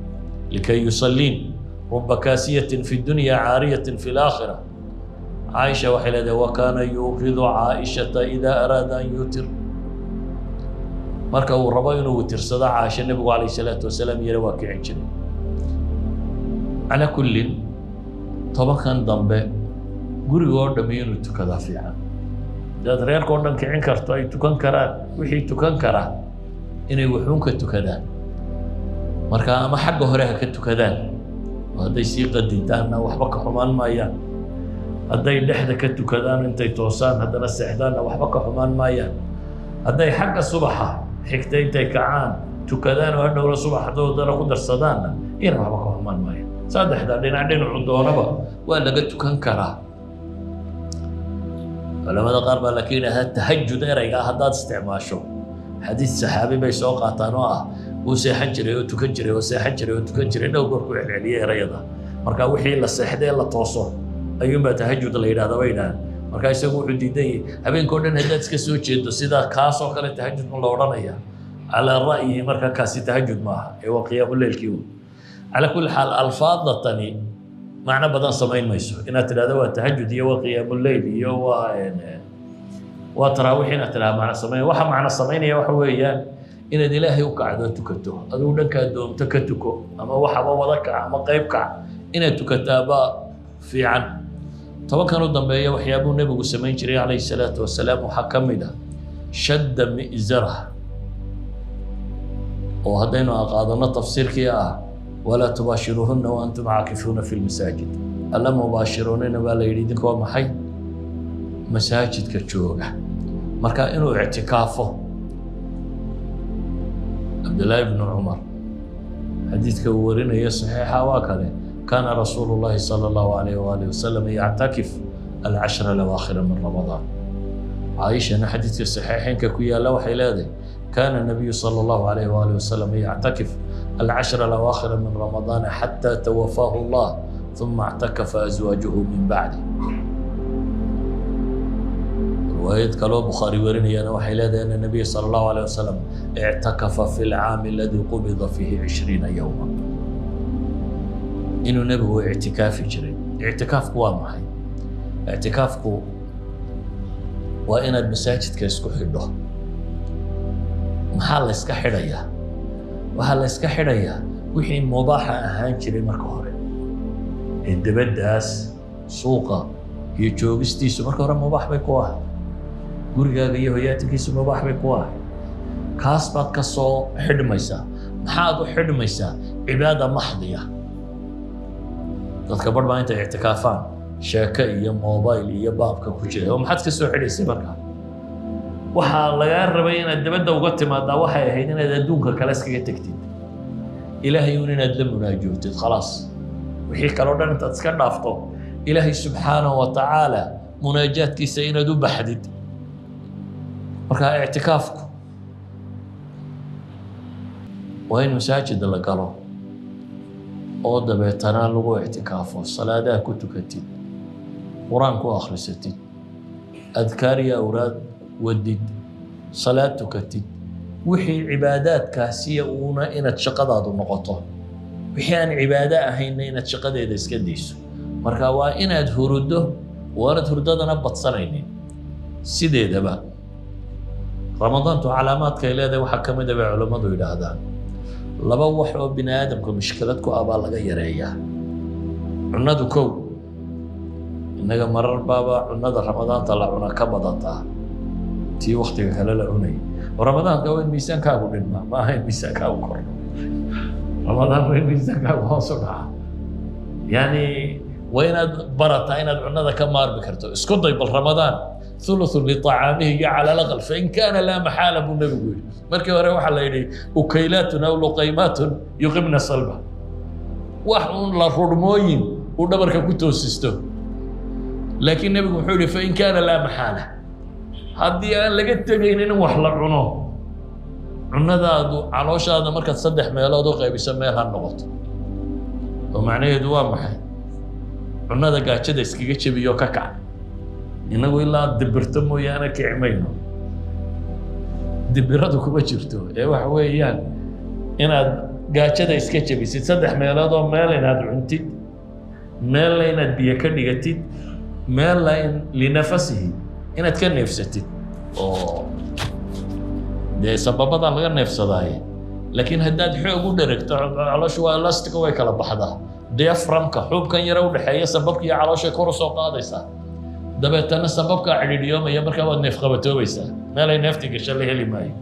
لكي يصلين، رب كاسية في الدنيا عارية في الآخرة. Caaisha waxay leedahay: وكان يوقظ عائشة إذا أراد أن يوتر. Marka uu rabo inuu witirsado Caasha, Nebigu calayhi salaatu wasalaam iyana waa kicin jiray. Calaa kullin, 10-kan dambe guriga oo dhami inuu tukadaa fiican. Hadaad reerka oo dhan kicin karto, ay tukan karaan wixii tukan karaa, inay wuxuun ka tukadaan marka, ama xagga hore ha ka tukadaan oo hadday sii qadintaanna waxba ka xumaan maayaan, hadday dhexda ka tukadaan, intay toosaan haddana seexdaanna waxba ka xumaan maayaan, hadday xagga subaxa xigta intay kacaan tukadaan oo hadhowna subaxdoodana ku darsadaanna iyana waxba ka xumaan maayaan. Saddexda dhinac dhinacu doonaba waa laga tukan karaa. Culamada qaar baa laakiin yidhahdaa tahajud ereygaa haddaad isticmaasho, xadiid saxaabi bay soo qaataan oo ah wuu seexan jiray oo tukan jiray oo seexan jiray oo tukan jiray, dhowr goor ku celceliyay erayada. Marka wixii la seexday la tooso ayuunbaa tahajud la yidhahda, bay yidhahdaan. Marka isagu wuxuu diidan yahay habeenkao dhan haddaad iska soo jeedo sidaa kaasoo kale tahajud ma la odhanaya? Calaa ra'yihi marka kaasi tahajud maaha ee waa qiyaamuleylkii un. Calaa kulli xaal, alfaadatani macno badan samayn mayso. Inaad tidhahdo waa tahajud iyo waa qiyaamuleyl iyo waa taraawiix inaad tidhahdo macno samayn. Waxa macno samaynaya waxa weeyaan inaad Ilaahay u kacdo, tukato. Adigu dhankaa doonto ka tuko, ama waxaba wada kac ama qayb kac, inaad tukataaba fiican. 10kan u dambeeya waxyaabuu Nebigu samayn jiray calayhi salaatu wasalaam waxaa ka mid ah shadda mi'zarah, oo haddaynu aqaadano tafsiirkii ah walaa tubaashiruuhunna wa antum caakifuuna fi lmasaajid, alla mubaashiruunina baa la yidhi idinkoo maxay masaajidka jooga. Marka inuu ictikaafo, Cabdillaahi bnu Cumar xadiidka uu warinayo saxiixa waa kale: kaana rasuulu llahi sala allahu alayh waalihi wasalam yactakif alcashra alawaakhira min Ramadaan. Caaishana xadiidka saxiixeynka ku yaalla waxay leedahay: kaana nabiyu sala allahu alayh waalihi wasalam yactakif alcashra alawaakhira min Ramadaana xataa tawafaahu Allah, uma اctakafa azwaajuhu min bacdi. Riwaayad kaloo Bukhaari warinayana waxay leedahay ana nabiya sala allahu alayh wasalam ictakafa fi lcaami aladi qubida fiihi 20 yowma, inuu Nebigu ictikaafi jiray. Ictikaafku waa maxay? Ictikaafku waa inaad masaajidka isku xidho. Maxaa la yska xidhayaa? Waxaa la yska xidhayaa wixii mubaaxa ahaan jiray marka hore ee debaddaas suuqa iyo joogistiisu marka hore mubaax bay ku ahay, gurigaaga iyo hoyaatinkiisu mubaax bay ku ahay. Kaas baad ka soo xidhmaysaa. Maxaad u xidhmaysaa? Cibaada maxdiya. Dadka barh baa intay ictikaafaan sheeke iyo mobile iyo baabka ku jira. Oo maxaad ka soo xidhaysay? Markaa waxaa lagaa rabay inaad dabadda uga timaadaa waxay ahayd inaad adduunka kale iskaga tegtid, Ilaahay uun inaad la munaajootid. Khalaas, wixii kaleo dhan intaad iska dhaafto, Ilaahay subxaanahu wa tacaala munaajaadkiisa inaad u baxdid. Marka ictikaafku waa in masaajida la galo oo dabeetana lagu ictikaafo, salaadaha ku tukatid, Qur-aan ku akhrisatid, adkaar iyo awraad wadid, salaad tukatid, wixii cibaadaadkaasiya uuna inaad shaqadaadu noqoto, wixii aan cibaado ahaynna inaad shaqadeeda iska dayso. Marka waa inaad huruddo, waanad hurdadana badsanaynin. Sideedaba Ramadaantu calaamaadkay leedahay waxaa ka mid a bay culammadu yidhaahdaan laba wax oo bini aadamka mushkilad ku ah baa laga yareeyaa. Cunadu kow, innaga marar baaba cunada Ramadaanta la cuna ka badataa tii waktiga kale la cunayay. Ramadaanka waa in miisaankaagu dhinmaa, ma aha in miisaankaagu kordho. Ramadaan waa in miisaankaagu hoos u dhaca. Yani waa inaad barataa inaad cunada ka maarmi karto. Isku day bal Ramadaan thuluthun liطacaamihi iyo cala alaqal, fain kaana laa maxaala buu Nebigu yidhi. Markii hore waxaa la yidhi ukaylaatun aw luqaymaatun yuqimna salba, wax uun la rurmooyin uu dhabarka ku toosisto. Laakiin Nebigu wuxuu yihi fain kaana laa maxaala, haddii aan laga tegaynin in wax la cuno, cunadaadu calooshaada markaad saddex meelood u qaybiso meel ha noqoto. Oo macnaheedu waa maxay? Cunada gaajada iskaga jebiyo, ka kac. Innagu ilaa dibirto mooyaane kici mayno. Dibiradu kuma jirto ee waxa weeyaan inaad gaajada iska jebisid, saddex meelood oo meel inaad cuntid, meelna inaad biyo ka dhigatid, meelna in linafasihi inaad ka neefsatid, oo dee sababadaa laga neefsadaaye. Laakiin haddaad xoog u dheregto, calooshu waa elastica, way kala baxdaa. Diaphragmka, xuubkan yare udhexeeya sababka iyo calooshay kor u soo qaadaysaa, dabeetana sababkaa cidhiidhiyoomaya, markaa waad neef qabatoobaysaa, meelay neefti gasho la heli maayo.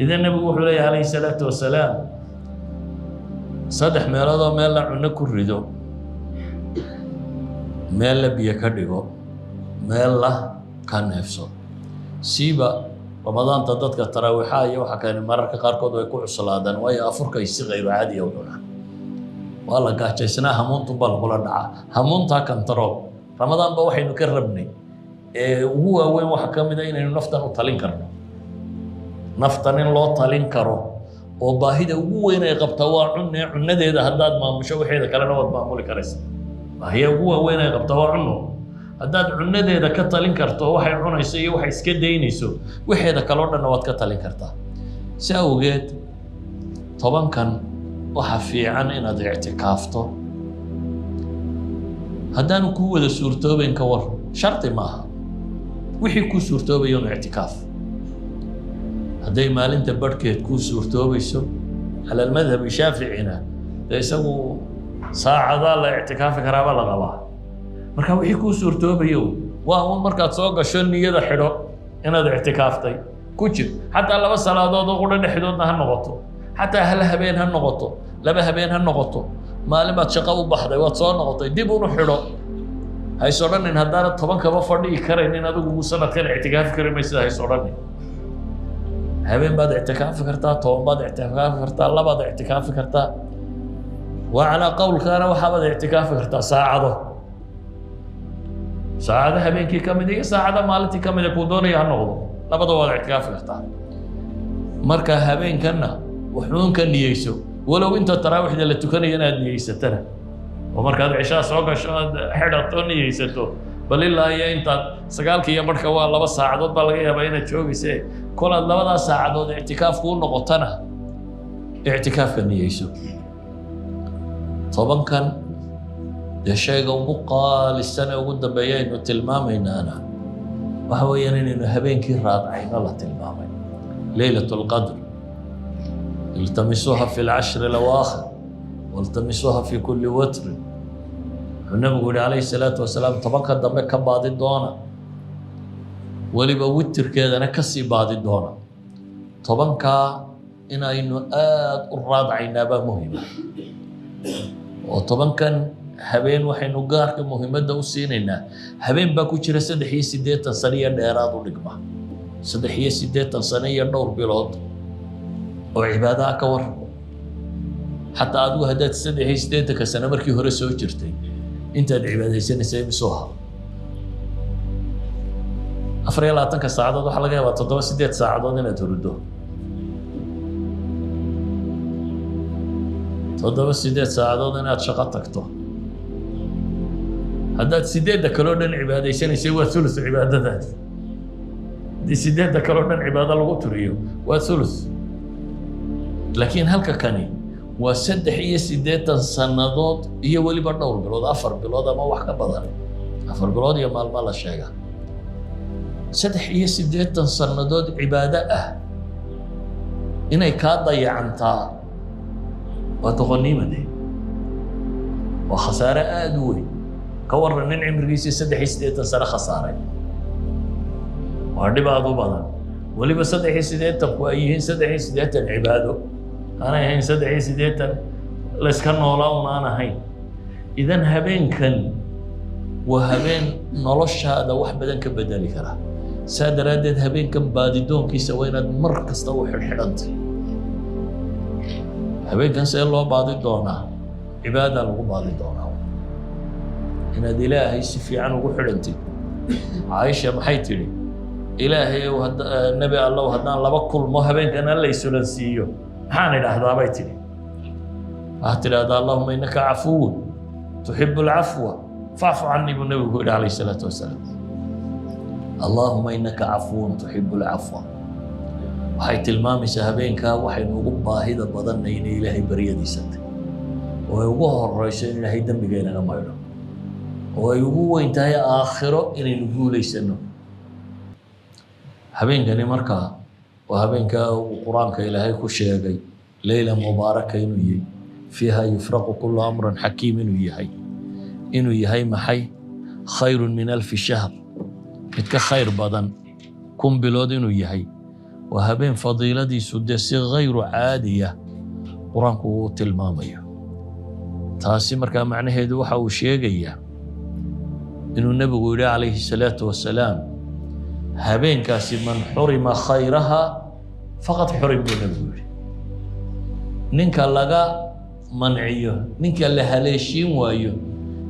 Idan Nebigu wuxuu leeyahay calayhi salaatu wasalaam: saddex meeloodoo meel la cunno ku rido, meel la biyo ka dhigo, meel la ka neefso. Siiba Ramadaanta dadka taraawiixaha iyo waxa kale mararka qaarkood way ku cuslaadaan, waayo afurkay si qayro caadiya u cunaan. Waa la gaajaysnaa, hamuuntunbaa lagula dhacaa. Hamuuntaa control. Ramadaan ba waxaynu ka rabnay ee ugu waaweyn waxaa ka mid a inaynu naftan u talin karno, naftan in loo talin karo, oo baahida ugu weyn ay qabtaa waa cunne. Cunadeeda haddaad maamusho, waxeeda kalena waad maamuli karaysa. Baahiya ugu waaweyn ay qabtaa waa cunno. Haddaad cunadeeda ka talin karto, waxay cunayso iyo waxay iska daynayso, waxeeda kaloo dhanna waad ka talin kartaa. Si awgeed 10kan Waxa fiican inaad ictikaafto. Haddaanu kuu wada suurtoobayn, ka war? Shardi maaha. Wixii kuu suurtoobaya inu ictikaaf. Hadday maalinta barhkeed kuu suurtoobayso, cala almadhabi shaaficina dee isagu saacadaa la ictikaafi karaaba la qabaa. Marka wixii kuu suurtoobayo waa un markaad soo gasho niyada xidho inaad ictikaaftay, ku jir. Xataa laba salaadood oo qudha dhexdoodna ha noqoto, xataa hal habeen ha noqoto, laba habeen ha noqoto. Maalin baad shaqo u baxday, waad soo noqotay, dib unu xidho. Hays odhanin haddaanad 10kaba fadhiyi karaynin adigu sanadkan ictikaafi kari maysid. Hays odhanin. Habeen baad ictikaafi kartaa, 10 baad ictikaafi kartaa, labaad ictikaafi kartaa. Waa calaa qowlkaana waxaabaad ictikaafi kartaa saacado, saacado habeenkii ka mid iyo saacado maalintii ka mida, kuu doonaya ha noqdo, labada waad ictikaafi kartaa. Marka habeenkanna wuxuun ka niyeyso, walow inta taraawiixda la tukanayo inaad niyeysatana, oo markaad cishaa soo gasho aad xidhato, niyeysato bal ilaa iyo intaad 9-ka iyo barhka, waa 2 saacadood baa laga yaabaa inaad joogayse. Kolaad labadaas saacadood ictikaaf kuu noqotana, ictikaafka niyeyso. 10kan dee shayga ugu qaalisan ee ugu dambeeya aynu tilmaamaynaana waxa weeyaan inaynu habeenkii raadcayno la tilmaamay, leylat اlqadr. التمسوها في العشر الأواخر والتمسوها في كل وتر, wuxuu nabigu yihi calayhi salaatu wasalaam. 10ka dambe ka baadi doona, weliba witirkeedana kasii baadi doona. 10kaa inaynu aada u raadcaynaa baa muhima, oo 10kan habeen waxaynu gaarka muhiimadda u siinaynaa habeen baa ku jira 83 sano iyo dheeraad u dhigma, 83 sano iyo dhowr bilood oo cibaadaha. Ka waran xataa adigu haddaad 83-ka sano markii hore soo jirtay, intaad cibaadaysanaysa imisuu ahaa? 24-ka saacadood waxaa laga yaabaa 7, 8 saacadood inaad huruddo, 7, 8 saacadood inaad shaqo tagto. Haddaad sideedda kaloo dhan cibaadaysanaysay, waa thuluth cibaadadaadi. Haddii sideedda kaloo dhan cibaado lagu tiriyo, waa thuluth. Laakiin halka kani waa 83 sannadood iyo weliba dhowr bilood, 4 bilood ama wax ka badan, 4 bilood iyo maalmo la sheega. 83 sannadood cibaado ah inay kaa dayacantaa waa doqonnimade, waa khasaare aada u weyn. Ka warran nin cimrigiisii 83 sano khasaaray? Waa dhib aada u badan. Weliba 83-ku ay yihiin 83 cibaado, aanay ahayn 83 layska noolaa un aan ahayn. Idan habeenkan waa habeen noloshaada wax badan ka bedeli kara. Saa daraaddeed habeenkan baadidoonkiisa waa inaad mar kasta u xidhxidhantay. Habeenkan see loo baadi doonaa? Cibaada lagu baadi doonaa, inaad Ilaahay si fiican ugu xidhantid. Caaisha maxay tidhi? Ilaahay ow, Nebi Allow, haddaan laba kulmo habeenkan alla isulansiiyo, maxaan idhaahdaa? Bay tidhi. Waxaad tidhahdaa: اللهم إنك عفو تحب العفو فاعف عني, buu nebigu ku yidhi calayhi salaatu wasalaam. اللهم إنك عفو تحب العفو. Waxay tilmaamaysaa habeenkaa waxaynu ugu baahida badannay inay Ilaahay baryadiisa tahay, oo ay ugu horeyso in Ilaahay dembiga inaga maydho, oo ay ugu weyn tahay aakhiro inaynu guulaysano. Habeenkani markaa waa habeenkaa uu Qur-aanka Ilaahay ku sheegay leyla mubaaraka inuu yahay, فيها يفرق كل أمر حكيم inuu yahay, inuu yahay maxay? خير من ألف شهر, mid ka khayr badan 1000 bilood inuu yahay. Waa habeen fadiiladiisu dee si hayru caadiya Qur-aanku uu tilmaamayo. Taasi markaa macnaheedu waxa uu sheegayaa inuu nebigu yidhi calayhi salaatu wasalaam habeenkaasi من حرم خيرها فقد حرم, buu nebigu yidhi. Ninka laga manciyo, ninka la haleeshiin waayo,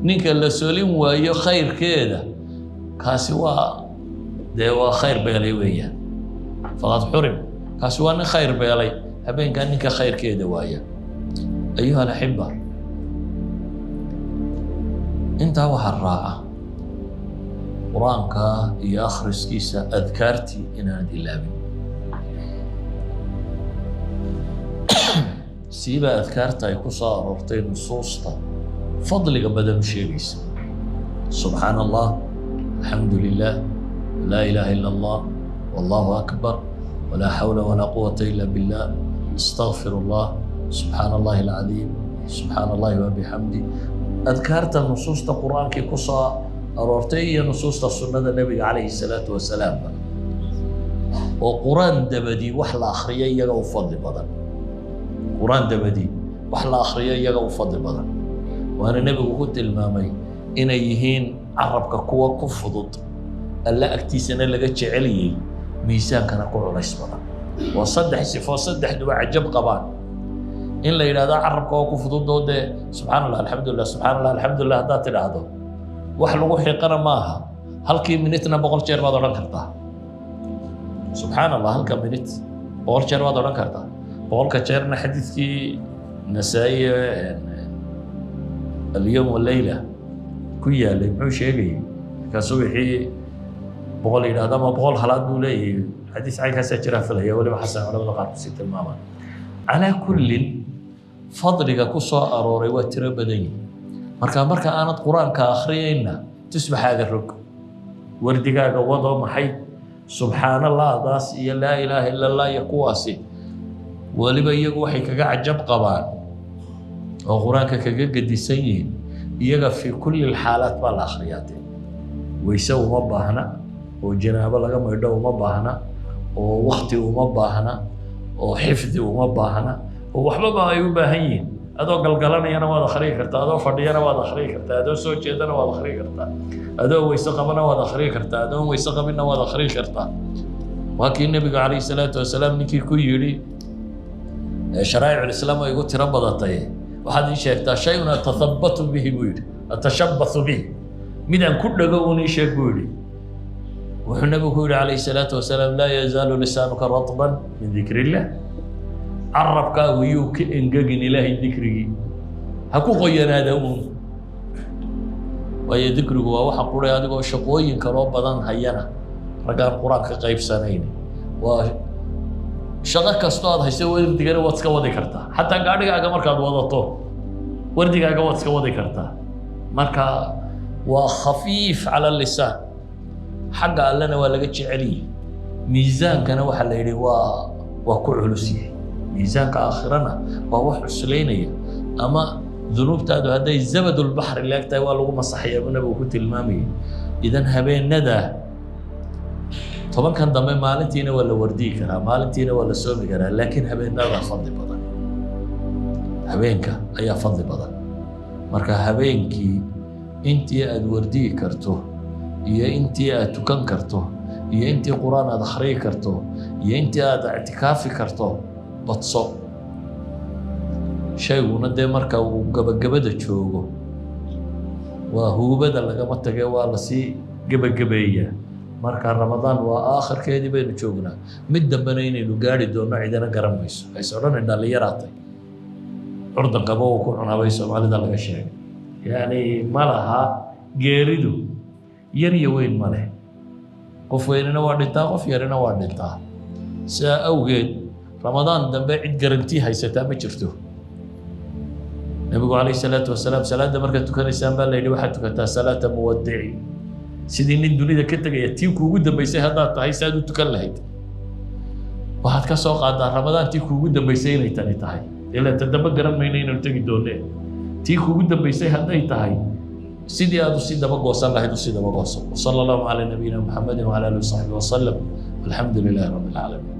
ninka la solin waayo khayrkeeda, kaasi waa dee waa khayr beelay weeyaan. فقد حرم, kaasi waa nin khayr beelay, habeenkaa ninka khayrkeeda waaya. أيها الأحبة, intaa waxaa raaca Qur-aanka iyo akhriskiisa, adkaartii inaanad ilaabin. Siiba adkaarta ay ku soo aroortay nusuusta fadliga badan u sheegaysa: subxaana Allah, alxamdu lilah, laa ilaaha ila Allah, wallahu akbar, walaa xawla walaa quwata ila billah, astagfir Allah, subxaana Allahi alcadiim, subxaana Allahi wabixamdi. Adkaarta nusuusta Qur-aankii ku soo aroortay iyo nusuusta sunnada Nebiga calayhi salaatu wasalaamba, oo Qur-aan dabadii wax la akriyo iyaga u fadli badan, Qur-aan dabadii wax la akriyo iyaga u fadli badan, waana Nebigu ku tilmaamay inay yihiin carabka kuwa ku fudud, Alle agtiisana laga jeceliyey, miisaankana ku culays badan. Waa saddex sifo, saddexduba cajab qabaan. In la yidhahdo carabka oo ku fudud oo dee subxaan Allah, alxamdulilah, subxaan Allah, alxamdulilah haddaad tidhaahdo, wax lagu xiiqana maaha. Halkii minitna 100 jeer baad odhan kartaa subxaan Allah. Halka minit 100 jeer baad odhan kartaa. 100-ka jeerna xadiidkii Nasaa-i alyowm waleyla ku yaalay muxuu sheegayay? Markaa subaxii 100 yidhahdo ama 100 halaad buu leeyahay. Xadiis caynkaasaa jiraa filaya, weliba xasan culamada qaar kusii tilmaamaan. Calaa kullin, fadliga ku soo arooray waa tiro badan yihi. Marka aanad Qur-aanka akhriyayna, tusbaxaaga rog, wardigaaga wadoo maxay, subxaan Allahdaas iyo laa ilaaha ila Allah iyo kuwaasi. Weliba iyagu waxay kaga cajab qabaan oo Qur-aanka kaga gedisan yihiin, iyaga fii kulli alxaalaat baa la akhriyaa. Dee weyse uma baahna, oo janaabo laga maydho uma baahna, oo wakti uma baahna, oo xifdi uma baahna, oo waxbaba ay u baahan yihiin. Adoo galgalanayana waad akhriyi kartaa, adoo fadhiyana waad akhriyi kartaa, adoo soo jeedana waad akhriyi kartaa, adoo weyse qabana waad akhriyi kartaa, adoon weyse qabinna waad akhriyi kartaa. Waa kii Nebigu calayhi salaatu wasalaam ninkii ku yidhi: "Sharaa'ic ulislaam ay igu tiro badatay, waxaad ii sheegtaa shay-un atathabbatu bihi," buu yidhi, "atashabbathu bihi, midaan ku dhego uun ii sheeg," buu yidhi. Wuxuu Nebigu ku yidhi calayhi salaatu wasalaam: "Laa yazaalu lisaanuka ratban min dikri illah." Carabkaagu yuu ka engegin Ilaahay dikrigii, ha ku qoyanaada uun. Waayo, dikrigu waa waxa quray adigoo shaqooyin kaloo badan hayana raggaan Qur-aan ka qaybsanayn. Waa shaqo kastoo aad hayso, wardigana waad iska wadi kartaa. Xataa gaadhigaaga markaad wadato, wardigaaga waad iska wadi kartaa. Marka waa khafiif cala lisaan, xagga Allena waa laga jeceliyey, miisaankana waxaa la yidhi waa ku culus yahay. Miisaanka aakhirana waa wax cuslaynaya, ama dunuubtaadu hadday zabadulbaxri leeg tahay waa lagu masaxaya buu Nabigu ku tilmaamayay. Idan habeenada 10-kan dambe maalintiina waa la wardiyi karaa, maalintiina waa la soomi karaa, laakiin habeenada fadli badan, habeenka ayaa fadli badan. Marka habeenkii intii aad wardiyi karto iyo intii aad tukan karto iyo intii Qur-aan aad akhriyi karto iyo intii aad ictikaafi karto, badso. Shayguna dee marka uu gabagabada joogo waa huubada lagama tage, waa lasii gebagabeeyaa. Marka Ramadaan waa aakhirkeedii baynu joognaa. Mid dambena inaynu gaari doonno cidina garan mayso. Hays odhanin dhallinyaraatay, curdankaba uu ku cunaa bay Soomaalida laga sheegay. Yacni ma laha geeridu yar iyo weyn ma leh. Qof weynina waa dhintaa, qof yarina waa dhintaa. Sidaa awgeed Ramadaan dambe cid garantii haysataa ma jirto. Nabigu calayhi salaatu wasalaam, salaadda markaad tukanaysaan baa la yidhi, waxaad tukataa salaata muwadici, sidii nin dunida ka tegaya. Tii kuugu dambaysay haddaad tahay, saad u tukan lahayd, waxaad ka soo qaadaa Ramadaan tii kuugu dambaysay inay tani tahay. Ilaa ta dambe garan mayno inaynu tegi doonee. Tii kuugu dambaysay hadday tahay, sidii aad usii daba goosan lahayd usii daba goosan. Wasala Allahu calaa nabiyina Muxamedin wacala alihi wasaxbihi wasalam, alxamdu lilahi rabbi alcaalamiin.